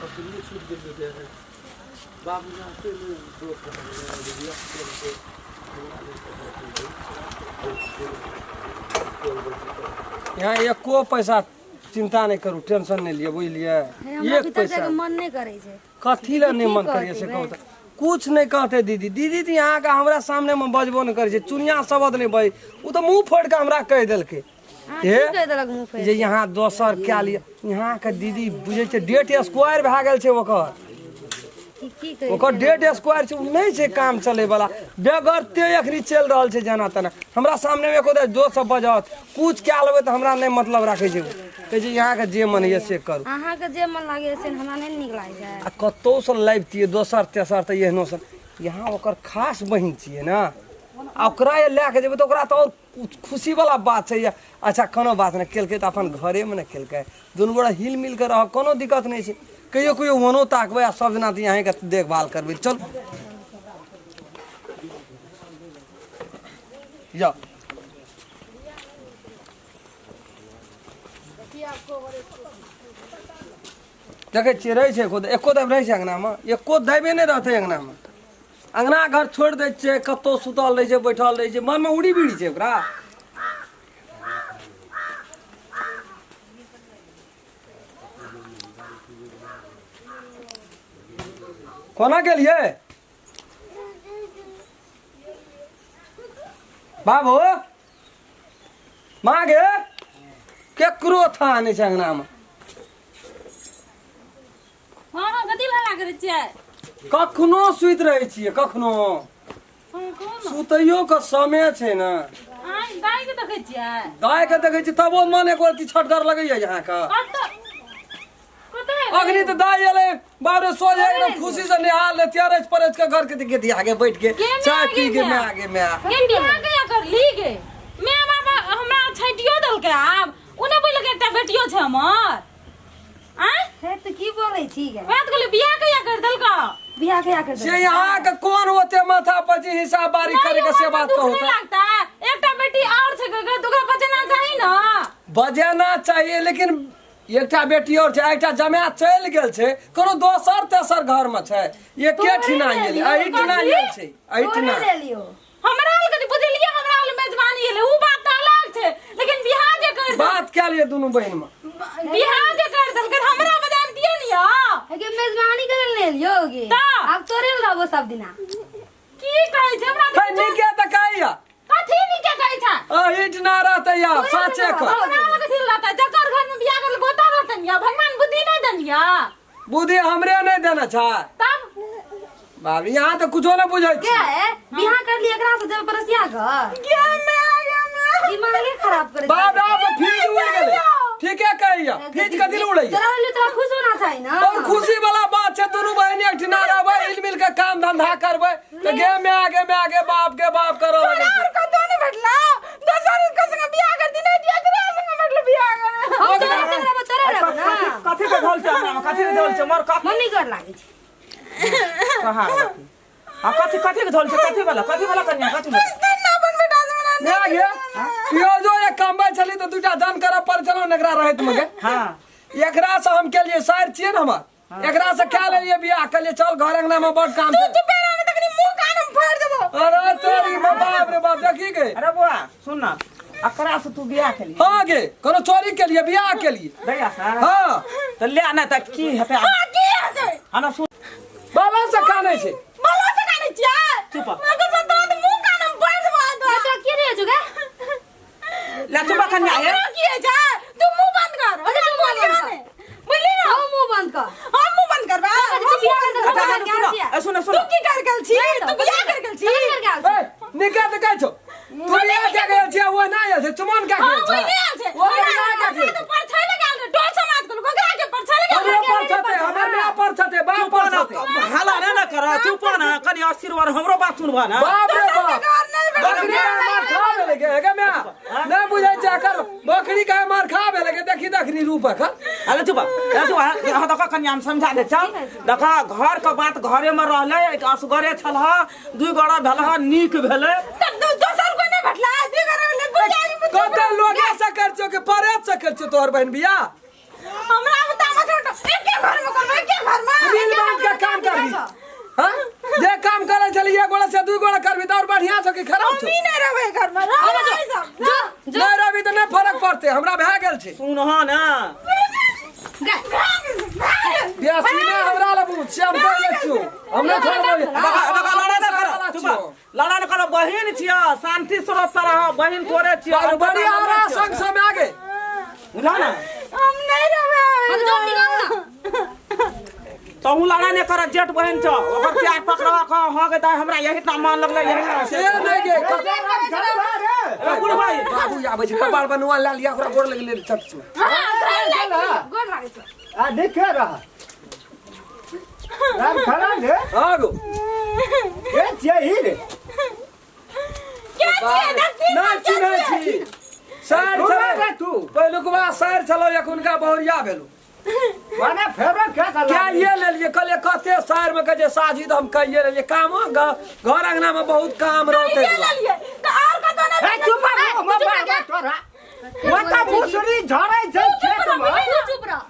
अपने छूट गेलियो दे है बाबू जाते ने दोस्त यहाँ एको पैसा चिंता नहि करू टेंशन नहि लिअ बुझलियै हे, हमरा एक भीतर पैसा जाके मन नहि करै छै कथी लए नहि की मन करिए से कहतै कहू तऽ कुछ नहि कहतै दीदी दीदी तऽ अहाँके हमरा सामनेमे बजबो नहि करै छै चुनिया शब्द नहि बज ओ तऽ मुँह फोड़ि कऽ हमरा कहि देलकै अहाँ हे की कहि देलक मुँह फेर जे यहाँ दोसर कए लिअ यहाँके दीदी बुझै छै डेट स्क्वायर भए गेल छै ओकर की की कहि ओकर डेट स्क्वायर छै ओ नहि छै काम चलैवला बेगरते एखनी चलि रहल छै जेना तेना हमरा सामनेमे एको बेर जोरसँ बजत कुछ कए लेबै तऽ हमरा नहि मतलब राखै छै ओ कहै छै यहाँके जे मन होइए से करू अहाँके जे मन लागैए से हमरा नहि नीक लागै छै आ कतहुसँ लाबितियै दोसर तेसर तऽ एहनो सन यहाँ ओकर खास बहिन छियै ने आ ओकरा जे लए कऽ जेबै तऽ ओकरा तऽ आओर खुशीवला बात छै जे अच्छा कोनो बात नहि केलकै तऽ अपन घरेमे ने केलकै दुनू गोटा हिल मिल कऽ रहब कोनो दिक्कत नहि छै कहियो कहियो ओनो ताकबै आ सब दिना तऽ अहीँके देखभाल करबै चल जाउ देखै छियै रहै छै एको एको दैब रहै छै अङ्गनामे एको दैबे नहि रहतै अङ्गनामे अङ्गना घर छोड़ि दै छियै कतहु सुतल रहै छै बैठल रहै छै मनमे उड़ी बीड़ी छै ओकरा कोना गेलियै बाबू माँ गे केकरो था नहि छै अङ्गनामे हँ हँ कथी भाड़ा करै छियै कखनो सुति रहै छियै कखनो हँ कहू ने सुतैयो के समय छै ने आँय दाइ के देखै छियै दाय के देखै छी तबो मन एक रत्ती छटगर लगैया अहाँके कतऽ कतऽ अखनी तऽ दाय एलै बाप रे सोझे एकदम खुशी से निहाल ले तेरज परज के घर के देखे आगे बैठ के गे माय, चाय गे पी के माय। मैं आगे मैं गे बियाह कहिया करली गे माय बाबा हमरा छाँटियो देलकै आब ओ नहि बोललकै एकटा बेटियो छै हमर आँय हे तऽ की बोलै छी गे वएह तऽ कहलियै बियाह कहिया कर देलकौ बियाह कहिया कर से यहाँ के कौन होते माथा पची हिसाब बारी करे के से बात दुख कहू नहीं तऽ लगता एकटा बेटी और छै गे, तऽ ओकरा बचना चाही ना बजेना चाहिए लेकिन एकटा बेटी और छै एकटा जमाय चलि गेल छै कोनो दोसर तेसर घर में छै एके ठिना गेल एहिठिना गेल छै एहिठिना ले लियो हमरा हाल कथी बुझलियै हमरा हाल मेजबानी एलै उ बात तऽ अलग छै लेकिन बियाह जे कर बात कए लिअ दुनू बहिन में बियाह जे कर देलकै हमरा बजाय दिअ ने यौ हे मेजबानी करे ले लियो गे तऽ? आब तोरे ल रहबो सब दिना की कहै छै हमरा हे नीके तऽ कहैया कथी नीके कहै छै एहिठिना रहतै या साचे कर हमरा लग कथी रहतै जकर घर में बियाह करल गोता रहतै या भगवान बुद्धि नहि देन या बुद्धि हमरे नहि देने छै तब बाप रे, यहाँ तऽ कुछो नहि बुझै के छी है बियाह कर लिए एकरा से जब परसिया घर गे मैं गे मैं दिमागे खराब करे बाप रे बाप फ्रिज उड़ गेलै ठीके कहैया फ्रिज कथी लए उड़ैया तोरा ले तोरा खुश होना चाहिए ना और खुशी वाला बात छै दुनू बहिन एक ठिना रहबै हिल मिल के काम धंधा करबै तऽ गे में आगे में आगे बाप के बाप करऽ लगै और छै कतौ नहीं भेटला दोसर के संग बियाह कर दी नहीं दिया एकरे संग भेटल बियाह कर हम तोरा संग रहबो तोरे रहबो ना कथी के झोल छै हमरा मे? कथी के झोल छै मोर कथी मम्मी कर लागै छै कहाँ आ कथी कथी के झोल छै कथी वाला कन्या कथी वाला दिन ना अपन बेटा से मना ने आगे पियोजो एक कमबै छली तऽ दूटा दान करऽ पड़ छलौ ने एकरा रहैत मे गे हां एकरा से हम केलिए सार छियै ने हमर एकरा से कए लेलिए बियाह कहलिए चल घर अंगना में बड़ काम छै चुप रह ना तखनी मुंह कान हम फाड़ देबो अरे तोरी माँ बाप रे बाप देखी गे अरे बुआ सुन ना अकरा से तू बियाह केली हाँ गे कोनो चोरी के लिए बियाह के लिए दैया से हाँ तऽ ले ना तऽ की हेतै हां की हेतै हना सुन बाबा से कानै छै बाबा से कानै छियै चुप। मगर से तोरा मुंह कान हम फाड़ देबो ये तोरा के रे जुगा ले चुप कन्या हे हमरा की है जा तू मुंह बंद कर अच्छा, तू मुंह बंद कर। बुझली ना हम मुंह बंद कर हम मुंह बंद करबा तू बियाह कर अच्छा कर हन सुन ए, सुन सुन तू की कर गेल छी तू बियाह कर गेल छी कर गेल छी ए निका तऽ कहै छौ तू बियाह के गेल छियै ओ नहि आयल छै चुमन के हां गेल ओइ छै नहि आयल छै ओ नहि के गेल तो पर छै लगाल रे डोल समाज को ककरा के पर छै लगाल हमरे पर छते हमर माय पर छते बाप चुप पर ना छते हाला ना ना कर चुप ना कनी आशीर्वाद हमरो बात सुनबा ना बाप रे बाप बकरी के मार खा भेलै गे हे गे माय नहि बुझै छै एकर बकरी के मार खा भेलै गे देखी देखनी रूप एकर अरे चुप अरे चुप यहाँ देखा कन्या हम समझा दे चल देखा घर के बात घरे में रहले एक असगरे छल ह दुई गोड़ा भेल ह नीक भेले तब दोसर को नहीं भेटला दुई गोड़ा भेलै बुझा कते लोगे से कर छौ कि परे से कर छौ तोहर बहन बियाह हमरा बता मत एके घर में करबै एके घर से हम कह दै छियौ, हम नहि छोड़बै। देखा देखा, लड़ाई न कर, चुप, लड़ाई न कर। बहिन छिया, शांति स्रोत से रह, बहिन तोरे छिया। बाबू बड़ी आरा संग सब आगे बुझला ना? हम नहीं रहबै। हम जोन निकाल ना। तहु लड़ाई नहीं कर, जेठ बहिन छ, ओकर प्यार पकड़वा कह। हां के दाई, हमरा यही इतना मान लगलै, यही से नहि गे। ए बुढ़ भाई। बाबू आबै छै, कपार पर नुआ लए लिया, ओकरा गोर लगि गेलै चर्च में। गोर लागै छै। आ देखे रह राम खड़ा रे। हाँ गो। के छियै ही रे? के छियै देखी। नहि चिन्है छी, सार तू छलै रे तू। पहिलुकवा सार छलौ, एखुनका बहुरिया भेलौ। माने फेरो के क्या कला ये लेलिए? कहलिए कते सार में कहे साजी, तो हम कहिए लेलिए। काम घर अंगना में बहुत काम रहते। के लेलिए त और कतो नहीं। ए चुप रह, मुँह में बाबा तोरा ओता मुसरी झरै छै खेत में। चुप रह।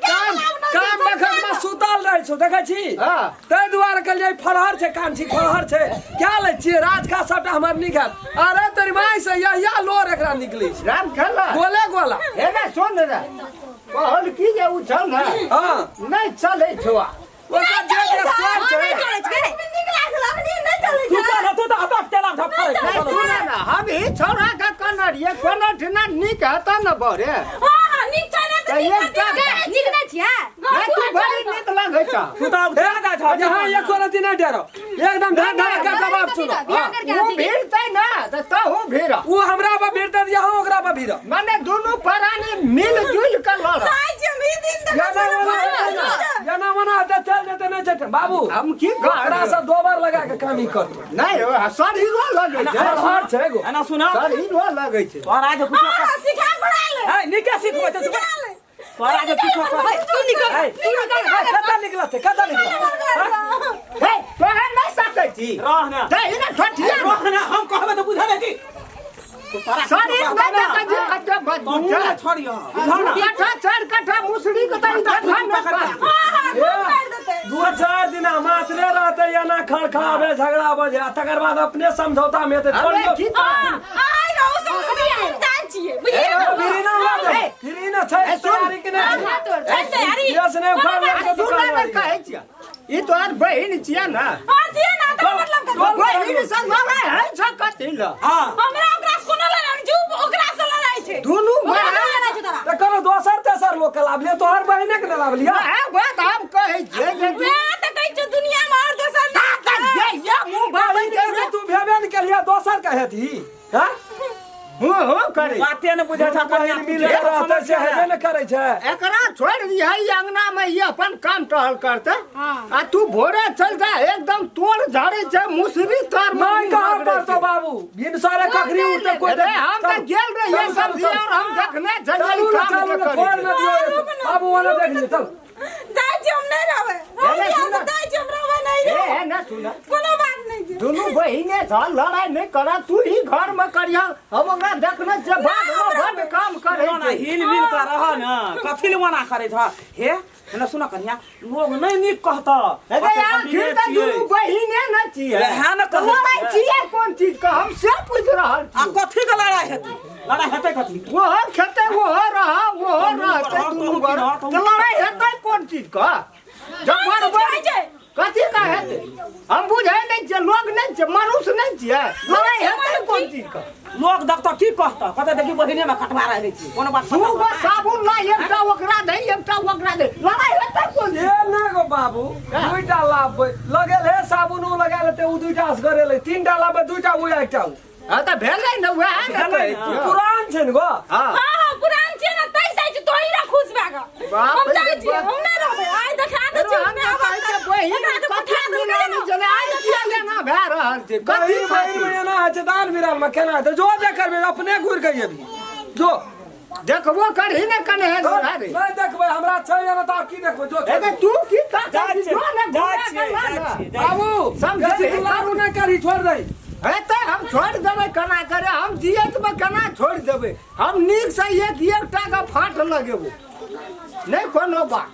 काम काम बखत में सुतल रहै छौ, देखै छी? हाँ। ताहि दुआरे कहलिए फरहर छै, कान छी फरहर छै, क्या लै छियै राज का सबटा हमर नीक हैत। अरे तोरी माय से यहिया लोर एकरा निकलै छै। राम खेला। गोले गोला। हे रे सुन रे, कहल की जे उ छल ने? हाँ। नहि चलै छौ। ओकर जे जे स्क्वाड छै। नहीं चलै छै। नीक लागल, अपने नहीं चलै तू छै। तो तू तो अतक तेला धप्पा। नहीं सुन ना, हम ही छौड़ा के कहने रहियै कोनो ठिना नीक हेतऽ ने बरे। हां हां, नीक छै ने? तऽ तऽ नीक एकटा नीक नहि छियै। नहि, तू बड़ी नीक लगै छौ। तू तो अब ढेर जा छ। यहाँ एको रति नहि डरो, एकदम ढेर ढेर के जवाब सुनो। बियाह हाँ। करके उ आती। भिड़तै ना तऽ तहु भिड़। ओ हमरा पर भिड़तै तऽ यहाँ ओकरा पर भिड़। माने दुनू प्राणी मिल जुल के लड़। चाहै छी हम ई दिन या ना मना हेतै ना, या ना मना हेतै, चल जेतै। नहि जेतै बाबू। हम की ओकरा कहब? से दोबर लगा के काम ही करतौ। नहि हो, शरीरो लगै छै। फरहर छै एगो। एना सुना। शरीरो लगै छै। तोरा जे कुछो हां, सिखा पढ़ा ले। ए नीके सिखबै त सिखा ले। तोरा जे कुछो भाई तू निकल, तू निकल। कतऽ निकलतै, कतऽ निकलतै? हे, तोरा नहि सकै छी। रह ना। दही ने ठठिया। रह ना, हम कहबै त बुझल है की तू तोरा शरीर नहि देखै छी कते मजबूत तू छै। छोड़ियो, बुझल ना? कट्ठा चारि कट्ठा मुसरी के तऽ ई देखा नहि पाबै। हां हां, खूब कर देतै। दू चार दिना मात्रे रहते, या ना खड़खड़ाबे झगड़ा बजे, आ तकर बाद अपने समझौता में हेतै। अबे छोड़ियौ। की हां, आइ रहू सब, हम जान छियै, बुझलियै ने? फिरी ना ला दे, फिरी ना छै। ए, सुन। तैयारी के नहि हाथ तोड़। छै तैयारी। यस नहि उखाड़ कोनो लेलकै सुन दुकान ने, वाली। कहै छियै ई तोहर बहिन छियै ने? हां, छियै ना, तऽ मतलब कथी? बहिन से लड़ाइ होइ छै कथी लए? हां। हमरा ओकरा से कोनो लड़ाइ नहीं, जो ओकरा से लड़ाइ छै। दुनू ओकरा से बहिन लड़ाइ छै तोरा। तऽ कोनो दोसर तेसर लोक के लाभ लिअ, तोहर बहिने के ने लाभ लिअ। वएह बात हम कहै छियै जे वएह तऽ कहै छियौ, दुनिया में और दोसर नहीं। ये ये मुँह बाबै बहिन के छै। तू भेबे ने केलियै, दोसर के हेतही? हाँ? हूँ हूँ करै। बाते ने बुझै छ। बहिन मिल के रहतै से हेबे ने करै छै। एकरा छोड़ि दिहै ई अंगना में, ई अपन काम टहल करतै आ तू भोरे चल जा, एकदम तोड़ झड़ै छै मुसरी तर में। नहि मुँह कहऽ रगड़ै पड़तौ छै। बाबू, भिनसरे कखनी उठतै कोइ। अरे हम तऽ गेल रहियै चलू, सब्जी चलू, और हम देखने छलियै चलू ने, काम चलू के ने, करै छोड़ छै। ने दियौ बाबू, ओना देख लियौ, चल। जाइ छी, हम नहीं रहबै। हम ए, यहाँ सुन। से जाइ छी, हम रहबै नहीं। ए रहबै। ए, ना सुन। कोनो बात नहीं छै। दुनू बहिने छ, लड़ाइ नहि कर, तू ही घर में करिह, हम ओकरा देखने छियै बाध में बड्ड काम करै ना छै। हिल मिल के रह ना, कथी ले मना करै छ? हे एना सुन कन्या, लोग नहीं नीक कहत। अरे आखिर तऽ दुनू बहिने ने छियै। वएह ने कहै लड़ाइ छियै। छियै कोन चीज के, हम से पूछि रहल आ छी। कथी के लड़ाइ हेतै? लड़ाइ हेतै कथी के? ओहो खेतै, ओहो रह, ओहो रहतै, तहूँ दुनू की गोरा रह, तहूँ। तऽ लड़ाइ हेतै कोन चीज के जब कोन चीज बड़ के होइ छै? कथी का हेतै हम बुझै नहि छियै, लोग नहि छियै, मनुष्य नहि छियै, लड़ाइ हेतै कोन चीज के? लोग देखतौ की कहतौ? कहतै देखी बहिने में कटवा रहै छी, कोनो बात दू पता गो साबुन ला, एकटा ओकरा दे, एकटा ओकरा दे, लड़ाइ हेतै कोन चीज? ए ना गो बाबू, दुईटा लाबबै लगेल हे साबुन, उ लगा लेतै, उ दुईटा असगरे ले, तीनटा लाबबै, दुईटा उ एकटा उ। हँ तऽ भेलै ने, वएह ने भेलै कहै ने। छियौ। पुरान छै ने गो। हँ। हां हां, पुरान छियै ने तै जाइ छी, तोही रा खुश भए कऽ। बाप हम रे जाइ छियै, बाप। हम नहि रहबै। आइ देखा दै छियै, हम हम तऽ कहै छियै बहिन एकरा तऽ कथी पठा देलकै मिलानी ने। छलै, आइ किया लेना भए रहल छै कथी बहिन बहिन खातिर? में एना होइ छै दान बिरान में केना हेतै? जो जे करबै अपने घुरि के एबही जो। देखबो करही ने कने हे रे। नहि देखबै, हमरा छै एना तऽ आब की देखबै? जो। एगे तू की जाइ ताकै छियै, जो ने जाइ घुरा छियै, के ला जाइ ने। छियै, जाइ बाबू समझै बेसी छी। लारू नहि करही, छोड़ दही। हेतै, हम छोड़ि देबै केना करे? हम जियत में केना छोड़ि देबै? हम नीक से एक एकटा के फाट लगेबो, नहि कोनो बात।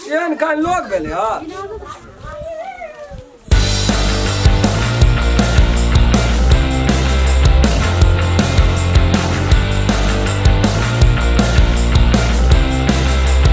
एहन कान लोग भेलै हँ।